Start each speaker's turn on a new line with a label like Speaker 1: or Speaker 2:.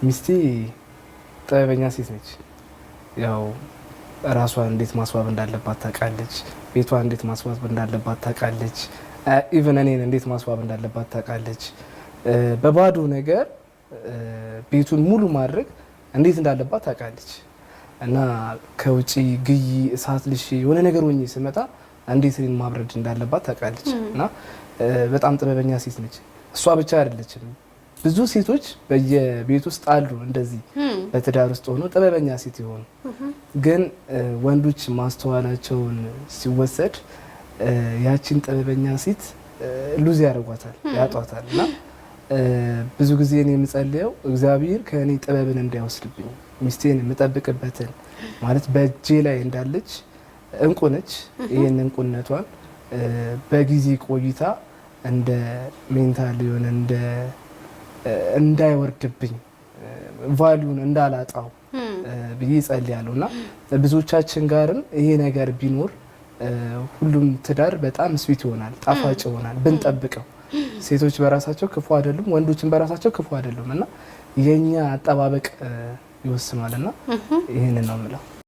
Speaker 1: ሚስቴ ጥበበኛ ሴት ነች። ያው ራሷን እንዴት ማስዋብ እንዳለባት ታውቃለች። ቤቷን እንዴት ማስዋብ እንዳለባት ታውቃለች። Even እኔን እንዴት ማስዋብ እንዳለባት ታውቃለች። በባዶ ነገር ቤቱን ሙሉ ማድረግ እንዴት እንዳለባት ታውቃለች። እና ከውጪ ግዬ፣ እሳት ልሼ፣ የሆነ ነገር ሆኜ ስመጣ እንዴት እኔን ማብረድ እንዳለባት ታውቃለች። እና በጣም ጥበበኛ ሴት ነች። እሷ ብቻ አይደለችም። ብዙ ሴቶች በየቤት ውስጥ አሉ እንደዚህ በትዳር ውስጥ ሆኖ ጥበበኛ ሴት የሆኑ። ግን ወንዶች ማስተዋላቸውን ሲወሰድ ያቺን ጥበበኛ ሴት lose ያደርጓታል፣ ያጧታል። እና ብዙ ጊዜ እኔ የምጸልየው እግዚአብሔር ከእኔ ጥበብን እንዳይወስድብኝ፣ ሚስቴን የምጠብቅበትን፣ ማለት በእጄ ላይ እንዳለች እንቁ ነች። ይህን እንቁነቷን በጊዜ ቆይታ እንደ mental የሆነ እንደ እንዳይወርድብኝ፣ value ን እንዳላጣው ብዬ እጸልያለሁ። እና ብዙዎቻችን ጋርም ይሄ ነገር ቢኖር ሁሉም ትዳር በጣም sweet ይሆናል፣ ጣፋጭ ይሆናል ብንጠብቀው። ሴቶች በራሳቸው ክፉ አይደሉም፣ ወንዶችም በራሳቸው ክፉ አይደሉም እና የኛ አጠባበቅ ይወስኗል እና ይህንን ነው የምለው።